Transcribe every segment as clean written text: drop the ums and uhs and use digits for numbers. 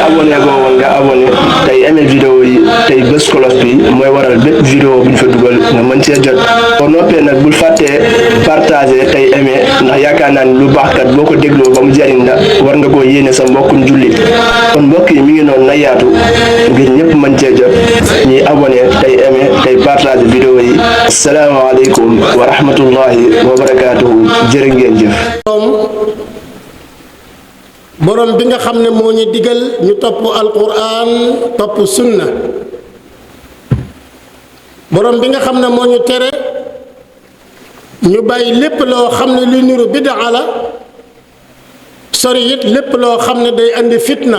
abonné goo woon nga abonné tey aimé vidéo yi tey bés cloche bi mooy waral bépp vidéo bu ñu fa dugal nga mën cee jot boo noppee nag bul fàttee partager tey aimé ndax yaakaar naa ni lu baax kat boo ko dégloo ba mu jariñ la war nga koo yéene sa mbokkum jullit kon mbokk yi mi ngi noonu na yaatu ngir ñëpp mën cee jot ñuy abonné tey aimé tey partager vidéo yi asalaamaaleykum wa rahmatullahi wa barakaatuhu jërë ngeen jëf. borom bi nga xam ne moo ñu digal ñu topp alquran topp sunna borom bi nga xam ne moo ñu tere ñu bàyyi lépp loo xam ne luy niru bidaa la sori it lépp loo xam ne day andi fitna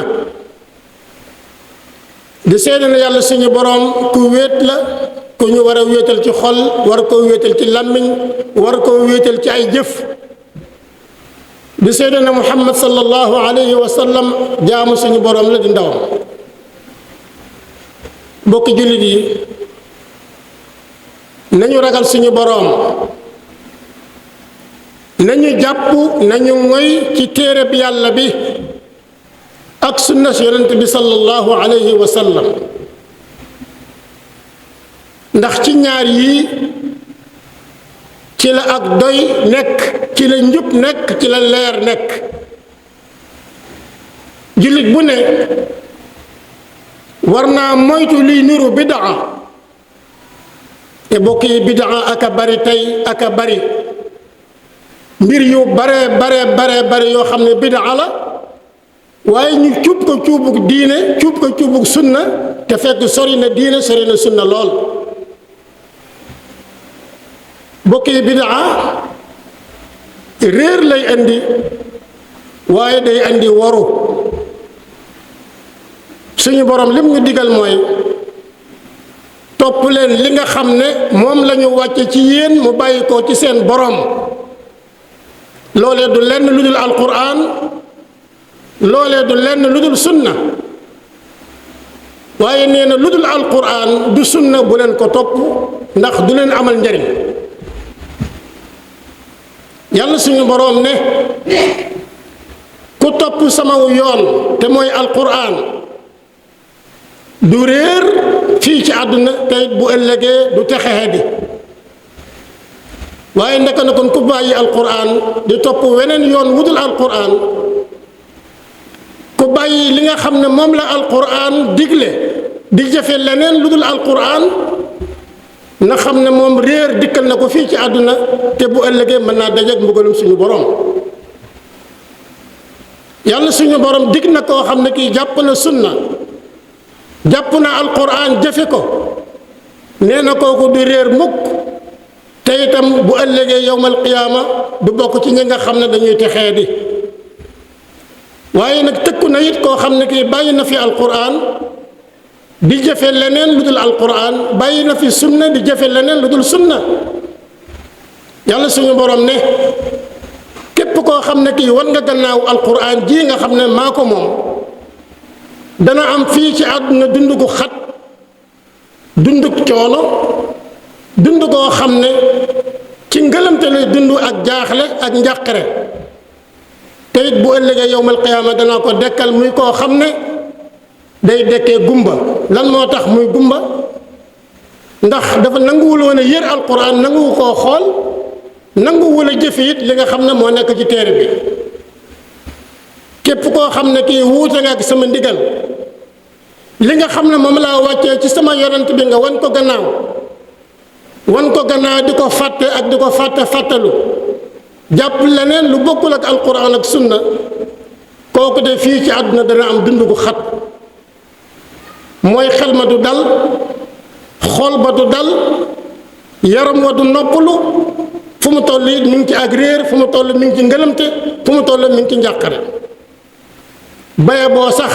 di seede na yàlla suñu borom ku wéet la ku ñu war a wéetal ci xol war koo wéetal ci làmmiñ war koo wéetal ci ay jëf di seede na muhammad sallallahu alayhi wa sallam jaamu suñu borom la di ndawam bokki jullit yi nañu ragal suñu borom nañu jàpp nañu ngoy ci téereb yàlla bi ak sunna yonent bi sallallahu alayhi wa sallam ndax ci ñaar yi ci la ak doy nekk ci la njub nekk ci la leer nekk jullit bu ne war naa moytu liy niru bidaa te bokk yi bidaa aka bari tey aka bari mbir yu bare yoo xam ne bidaa la waaye ñu cuub ko cuubug diine cuub ko cuubug sunna te fekk sori na diine sori na sunna lool bokk yi bidaa réer lay andi waaye day andi waru suñu borom lim ñu digal mooy topp leen li nga xam ne moom la ñu wàcce ci yéen mu bàyyi ko ci seen borom loolee du lenn lu dul alquran loolee du lenn lu dul sunna waaye nee na lu dul alquran du sunna bu leen ko topp ndax du leen amal njariñ yàlla suñu boroom ne ku topp sama yoon te mooy alquran du réer fii ci àdduna tey bu ëllëgee du texexe di waaye ndeka na kon ku bàyyi alquran di topp weneen yoon wudul alquran ku bàyyi li nga xam ne moom la alquran digle di jëfe leneen lu dul alquran na xam ne moom réer dikkal na ko fii ci àdduna te bu ëllëgee mën naa dajeek mbugalum suñu borom yàlla suñu borom dig na koo xam ne kii jàpp na sunna jàpp na alquran jëfe ko nee na kooku du réer mukk te itam bu ëllëgee yowmal qiyaama du bokk ci ñi nga xam ne dañuy texee di waaye nag tëkku na it koo xam ne kii bàyyi na fi alquran di jëfe leneen lu dul alquran bàyyi na fi sunna di jëfe leneen lu dul sunna yàlla suñu borom ne képp koo xam ne kii wan nga gannaaw alquran ji nga xam ne maa ko moom dana am fii ci àdduna dund gu xat dund coono dund koo xam ne ci ngëlamte lay dund ak jaaxle ak njàqare te it bu ëllëgee yowmal qiyaama danaa ko dekkal muy koo xam ne day dekkee gumba lan moo tax muy gumba ndax dafa nanguwul woon a yër alquran nanguwu koo xool nanguwul a jëfe it li nga xam ne moo nekk ci téere bi képp koo xam ne kii wuute nga ak sama ndigal li nga xam ne moom laa wàccee ci sama yonent bi nga wan ko gannaaw di ko fàtte ak di ko fàttalu jàpp leneen lu bokkul ak alquran ak sunna kooku de fii ci àdduna dana am dund gu xat mooy xel ma du dal xol ba du dal yaram wa du noppalu fu mu toll it mi ngi ci ak réer fu mu toll mi ngi ci ngëlamte fu mu toll mi ngi ci njàqare baye boo sax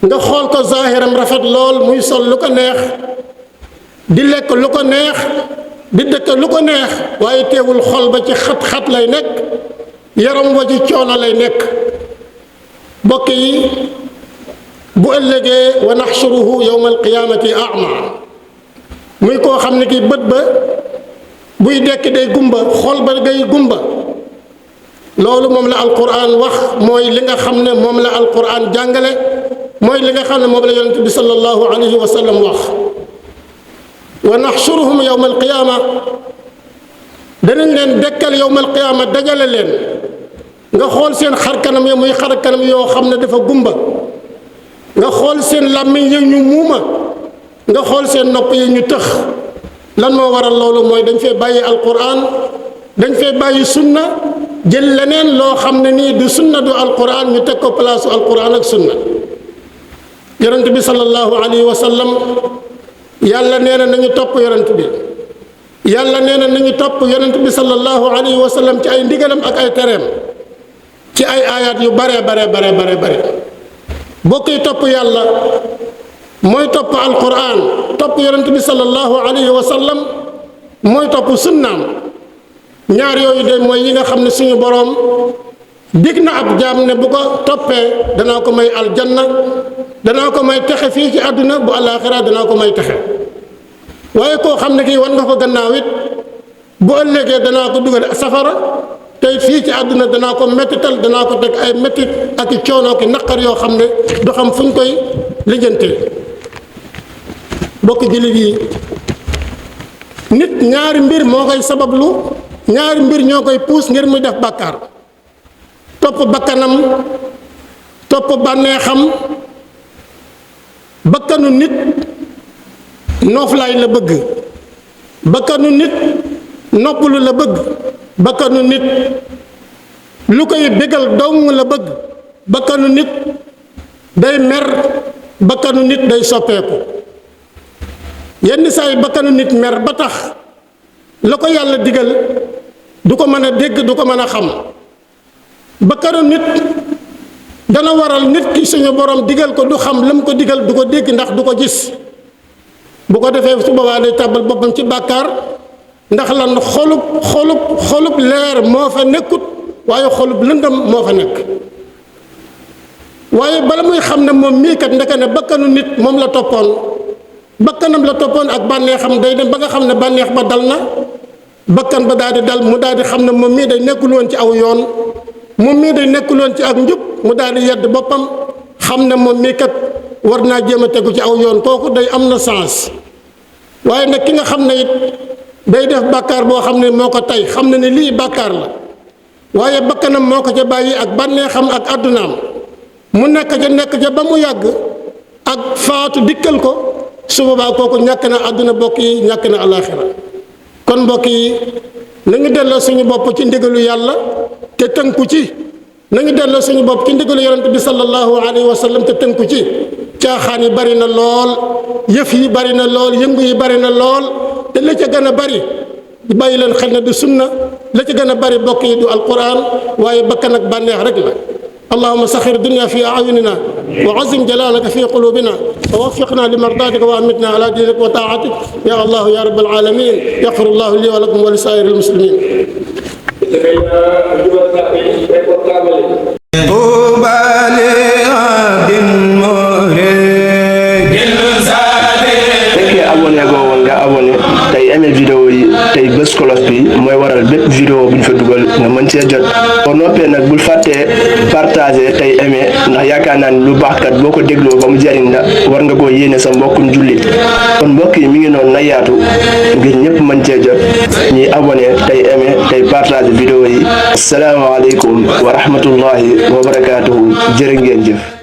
nga xool ko zahiram rafet lool muy sol lu ko neex di lekk lu ko neex di dëkk lu ko neex waaye teewul xol ba ci xat-xat lay nekk yaram wa ci coono lay nekk bokk yi bu ëllëgee wa naxsuruhu yowma alqiyaamati ama muy koo xam ne kii bët ba buy dekki day gumba xol ba day gumba loolu moom la alquran wax mooy li nga xam ne moom la alquran jàngale mooy li nga xam ne moom la yonent bi sallallahu alayhi wa sallam wax wa naxsuruhum yowma alqiyaama danañ leen dekkal yowma alqiyaama dajale leen nga xool seen xarkanam ya muy xarkanam yoo xam ne dafa gumba nga xool seen làmmiñ yi ñu muuma nga xool seen nopp yi ñu tëx lan moo waral loolu mooy dañ fee bàyyi alquran dañ fee bàyyi sunna jël leneen loo xam ne nii du sunna du alquran ñu teg ko place alquran ak sunna yonent bi sallallahu alayhi wa sallam yàlla nee na nañu topp yonent bi yàlla nee na nañu topp yonent bi sallallahu alayhi wa sallam ci ay ndigalam ak ay tereem ci ay ayat yu bare bokk yi topp yàlla mooy topp alquran topp yonent bi sallallahu alayhi wa sallam mooy topp sunnaam ñaar yooyu de mooy yi nga xam ne suñu boroom dig na ab jaam ne bu ko toppee danaa ko may aljanna danaa ko may texe fii ci àdduna bu àllaaxira danaa ko may texe waaye koo xam ne kii wan nga ko gannaaw it bu ëllëgee danaa ko dugal safara tey fii ci àdduna danaa ko mettital danaa ko teg ay mettit ak i coono ki naqar yoo xam ne du xam fu ñu koy lijjantee bokk jullit yi nit ñaari mbir moo koy sabablu ñaari mbir ñoo koy puus ngir muy def bàkkaar topp bakkanam topp bànneexam bakkanu nit nooflaay la bëgg bakkanu nit noppalu la bëgg bakkanu nit lu koy bégal dong la bëgg bakkanu nit day mer bakkanu nit day soppeeku yenn saa yi bakkanu nit mer ba tax la ko yàlla digal du ko mën a dégg du ko mën a xam bakkanu nit dana waral nit ki suñu borom digal ko du xam lam ko digal du ko dégg ndax du ko gis bu ko defee su boobaa day tàbbal boppam ci bàkkaar ndax lan xolub leer moo fa nekkut waaye xolub lëndëm moo fa nekk waaye bala muy xam ne moom mii kat ndeke ne bakkanu nit moom la toppoon bakkanam la toppoon ak bànneexam day dem ba nga xam ne bànneex ba dal na bakkan ba daal di dal mu daal di xam ne moom mii day nekkul woon ci aw yoon moom mii day nekkul woon ci ak njub mu daal di yedd boppam xam ne moom mii kat war naa jéem a tegu ci aw yoon kooku day am na sens waaye nag ki nga xam ne it day def bàkkaar boo xam ne moo ko tey xam ne ne lii bàkkaar la waaye bakkanam moo ko ca bàyyi ak bànneexam ak àddunaam mu nekk ca ba mu yàgg ak faatu dikkal ko su boobaa kooku ñàkk na àdduna bokk yi ñàkk na alaaxira kon mbokk yi nañu delloo suñu bopp ci ndigalu yàlla te tënku ci nañu delloo suñu bopp ci ndigalu yonent bi sallallahu alayhi wa sallam te tënku ci caaxaan yi bari na lool yëf yi bari na lool yëngu yi bari na lool te la ca gën a bari bàyyi leen xel ne du sunna la ca gën a bari bokk yi du alquran waaye bakkan ak bànneex rek la اللهم سخر الدنيا في أعيننا وعزم جلالك في قلوبنا ووفقنا لمرضاتك وأمتنا على دينك وطاعتك يا الله يا رب العالمين يغفر الله لي ولكم ولسائر المسلمين tey aimé vidéo yi tey bés cloche bi mooy waral bépp vidéo bu ñu fa dugal nga mën cee jot boo noppee nag bul fàttee partager tey aimé ndax yaakaar naa ni lu baax kat boo ko dégloo ba mu jariñ la war nga koo yéene sa mbokkum jullit kon mbokk yi mi ngi noonu na yaatu ngir ñëpp mën cee jot ñuy abonné tey aimé tey partager vidéo yi asalaamaaleykum wa rahmatullahi wa barakaatuhu jërë ngeen jëf